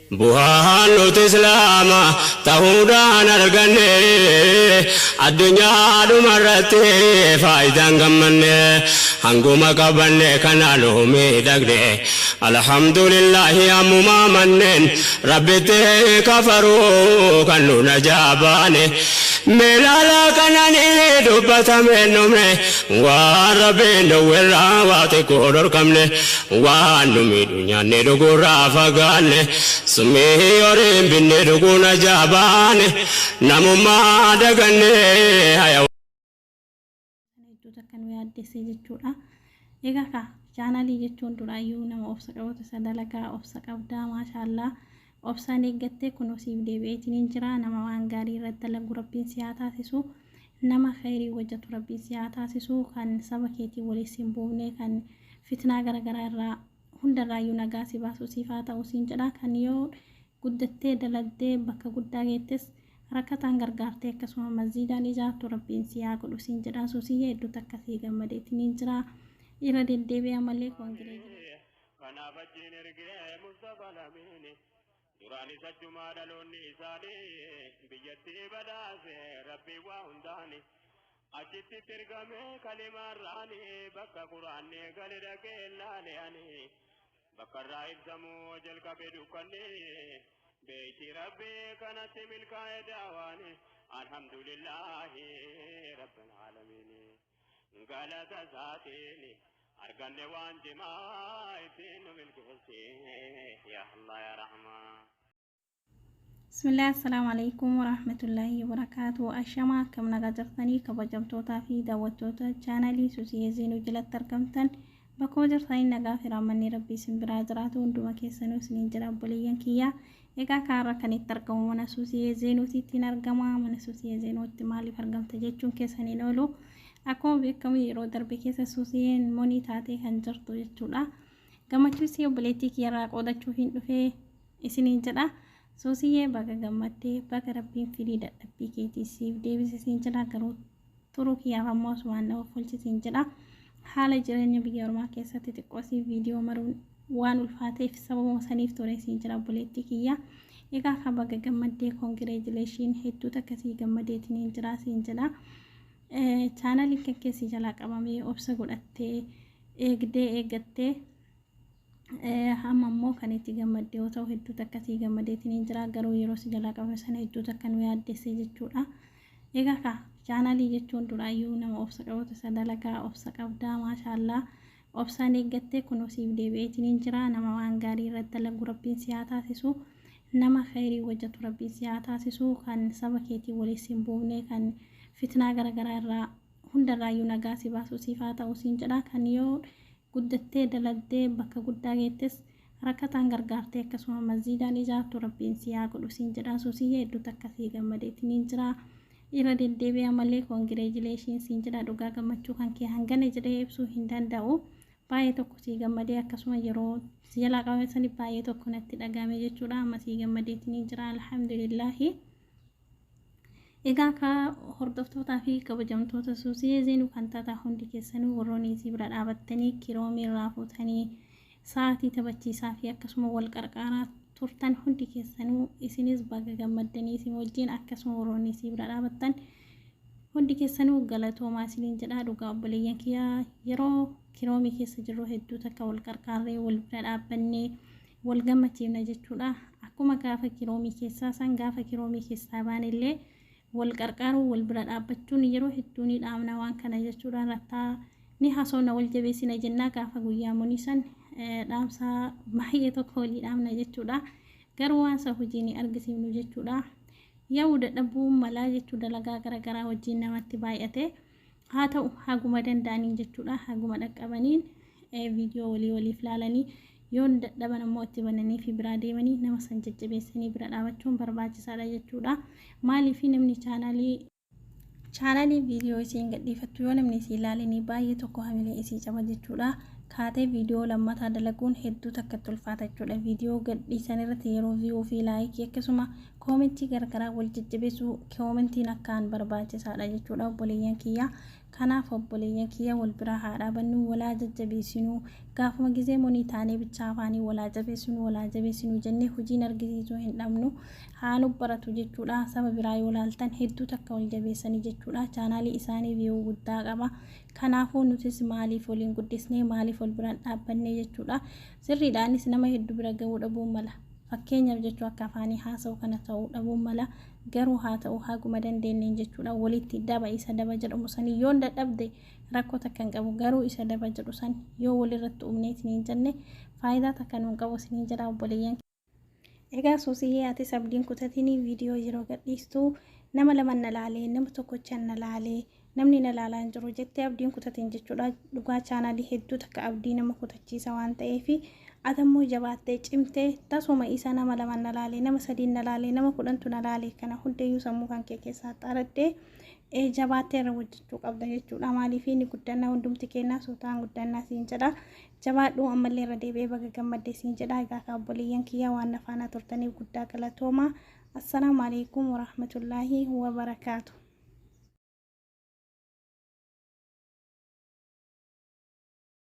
Bu'aan nuti Islaama ta'uudhaan arganne, addunyaa dhumarratti faayidaan gammanne, hanguma qabanne kanaan nu miidhagne. Alhamdulillahi, ammumaa manneen Rabbitti kafaruu kan nu najaa baane. Meelaala kananii dubbatameen dhumne, waan Rabbiin dhowwerraa waa xiqqoo dhorkamne, waan nu miidhu nyaanne dhuguurraa fagaanne, summii horiin binne dhuguu najaa baane, namummaa daganne haya. Kana hedduu takka nu yaaddesse jechuudha. Egaa kaa chaanalii jechuun duraayyuu nama obsa qabutu isa dalagaa. Obsa qabdaa, maashaallaa, obsaan eeggattee kunoo siif deebi'eetiin hin jira. Nama waan gaarii irratti dalagu Rabbiin si haa taasisu. Nama khayrii hojjetu Rabbiin si haa taasisu. Kan saba keetiin waliin si hin buufne, kan fitnaa garaagaraa irraa hundarraayyuu nagaa si baasu siif haa ta'u siin jedha. Kan yoo guddattee daladdee bakka guddaa geettes rakkataan gargaartee akkasuma masjiidaan ijaartu Rabbiin si haa godhu siin jedha. Suusiyya, hedduu takka sii gammadeetiin hin jira. Irra deddeebi'a malee congratulation. Kanaaf achiin ergee Mustafa Lamiini, duraanis achumaa dhaloonni isaanii, biyyattii badhaase Rabbii waa hundaani. Achitti ergame kalimaarraani, bakka Quraanni gale dhaqee laale ani, bakka irraa ibsamuu jalqabe dukkanni, beeyti Rabbii kanatti milkaa'e daawaani. Alhamdulillahi rabbil aalamiini, galata isaatiin arganne waan cimaa ittiin nu milkeesse, yaa Allah, yaa Rahmaan. Bismillah, assalaamu alaikum warahmatullaahi wabarakaatu. Ashama, akkam nagaa jirtanii? Kabajamtootaa fi daawwattoota chaanalii Suusiyee Zeenuu jalatti argamtan, bakkuma jirtanii nagaa fi raammanni Rabbii isin biraa jiraatu hunduma keessanuu isiniin jira, obboleeyyan kiyyaa. Egaa kaarra kan itti argamu mana Suusiyee Zeenuuti ittiin argama. Mana Suusiyee Zeenuutti maaliif argamta jechuun keessaniin oolu. Akkuma beekamu yeroo darbe keessa Suusiyeen monii taatee kan jirtu jechuudha. Gammachuu isii obboleettii kiyyarraa qoodachuuf hin dhufee isiniin jedha. Suusiyyee, baga gammaddee, baga Rabbiin firii dadhabbii keetii siif deebise siin jedha. Garuu turuu kiyyaaf ammoo asumaan nama folchisiin jedha. Haala jireenya biyya ormaa keessatti xiqqoo siif viidiyoo maruun waan ulfaateef sababuma saniif ture siin jedha, obboleettii kiyya. Egaa kan baga gammaddee, congratulation, hedduu takka sii gammadeetiin jira siin jedha. Chaanaliin kan keessi jalaa qabamee obsa godhattee eegdee eeggattee amma immoo kan itti gammadde yoo ta'u, hedduu takka sii gammadeetiin jira. Garuu yeroo si jalaa qabame sana hedduu takka nu yaaddesse jechuudha. Egaa kaa chaanalii jechuun duraayyuu nama obsa qabutu isa dalagaa. Obsa qabdaa, maashaallaa, obsaan eeggattee kunoo siif deebi'eetiin hin jira. Nama waan gaarii irratti dalagu Rabbiin si haa taasisu. Nama khayrii hojjetu Rabbiin si haa taasisu. Kan saba keetiin waliin si hin buufne, kan fitnaa garaagaraa irraa hundarraayyuu nagaa si baasu siif haa ta'u siin jedha. Kan yoo guddattee daladdee bakka guddaa geettes rakkataan gargaartee akkasuma masjiidaan ijaartu Rabbiin si haa godhu siin jedha. Suusiyya, hedduu takka sii gammadeetiin hin jira. Irra deddeebi'a malee congratulation siin jedha. Dhugaa gammachuu kan kee hangana jedhee ibsuu hin danda'u. Baay'ee tokko sii gammadee, akkasuma yeroo si jalaa qabame sani baay'ee tokko natti dhagahame jechuudha. Amma sii gammadeetiin hin jira, alhamdulillaahi. Egaa ka hordoftootaa fi kabajamtoota Suusiyee Zeenuu kan taatan hundi keessanuu, warroonni isii bira dhaabattanii kiroomii irraa fuutanii sa'aatii taphachiisaa fi akkasuma wal qarqaaraa turtan hundi keessanuu, isinis baga gammaddanii isin wajjin. Akkasuma warroonni isii bira dhaabattan hundi keessanuu galatoomaa isiniin jedhaa. Dhugaa obboleeyyan kiyyaa, yeroo kiroomii keessa jirru hedduu takka wal qarqaarree, wal bira dhaabbannee wal gammachiifna jechuudha. Akkuma gaafa kiroomii keessaa san, gaafa kiroomii keessaa baanillee wal qarqaaruu, wal bira dhaabbachuun yeroo hedduu ni dhaamna waan kana jechuudha. Rattaa ni hasoona, wal jabeessina jennaa, gaafa guyyaa monii san dhaamsa baay'ee tokko walii dhaamna jechuudha. Garuu waan san hojii ni argisiifnu jechuudha. Yaa'u dadhabuun malaa jechuu, dalagaa garaagaraa wajjin namatti baay'ate. Haa ta'u, haguma danda'aniin jechuudha, haguma dhaqqabaniin viidiyoo walii waliif laalanii, yoon dadhaban ammoo itti bananii fi biraa deemanii nama san jajjabeessanii bira dhaabachuun barbaachisaadha jechuudha. Maaliif namni chaanalii viidiyoo isiin gadhiifattu yoo namni isii ilaalinii baay'ee tokko hamilee isii caba jechuudha. Kaatee viidiyoo lammataa dalaguun hedduu takka itti ulfaata jechuudha. Viidiyoo gadhiisan irratti yeroo view fi like, akkasuma koomentii garagaraa wal jajjabeessuu, koomentiin akkaan barbaachisaadha jechuudha, obboleeyyan kiyya. Kanaaf obboleeyyan kiyya, wal biraa haa dhaabannu, walaa jajjabeessinuu. Gaafuma gizee monii taanee bichaa afaanii walaa jabeessinu, walaa jabeessinu jennee hojiin argisiisuu hin dhabnu. Haa nu baratu jechuudha. Saba biraa yoo laaltan hedduu takka wal jabeessanii jechuudha. Chaanaalii isaanii viyuu guddaa qaba. Kanaafuu nutis maaliif waliin guddisnee, maaliif wal biraan dhaabbannee jechuudha. Sirriidhaanis nama hedduu bira ga'uu dhabuun mala. Fakkeenyaaf jechuu akka afaanii haasa'u kana ta'uu dhabuun mala. Garuu haa ta'u, haguma dandeenyeen jechuudha. Walitti daba isa daba jedhamu sanii yoon dadhabde rakkoo takka hin qabu. Garuu isa daba jedhu san yoo walirratti uumneetiin hin jenne faayidaa takka nuun qabu isiniin jedha, obboleeyyan. Egaa Suusiyyee, atis abdiin kutatinii. Viidiyoo yeroo gadhiistu nama lama na laalee, nama tokkochan na laalee, namni na laalaa hin jiru jettee abdiin kutatin jechuudha. Dhugaa chaanaalii hedduu takka abdii nama kutachiisa waan ta'eef, atammoo jabaattee cimtee tasuma isa nama lama na laalee, nama sadiin na laalee, nama 10tu na laalee kana hundayyuu sammuu kan kee keessaa xaraddee jabaattee irra hojjechuu qabda jechuudha. Maaliif, inni guddannaa hundumti kennaa suutaan guddannaa siin jedha. Jabaadhuu, ammallee irra deebi'ee baga gammaddee siin jedha. Egaa ka obboleeyyan kiyyaa, waan na faana turtaniif guddaa galatooma. Assalaamu alaikum warahmatullaahi wabarakaatu.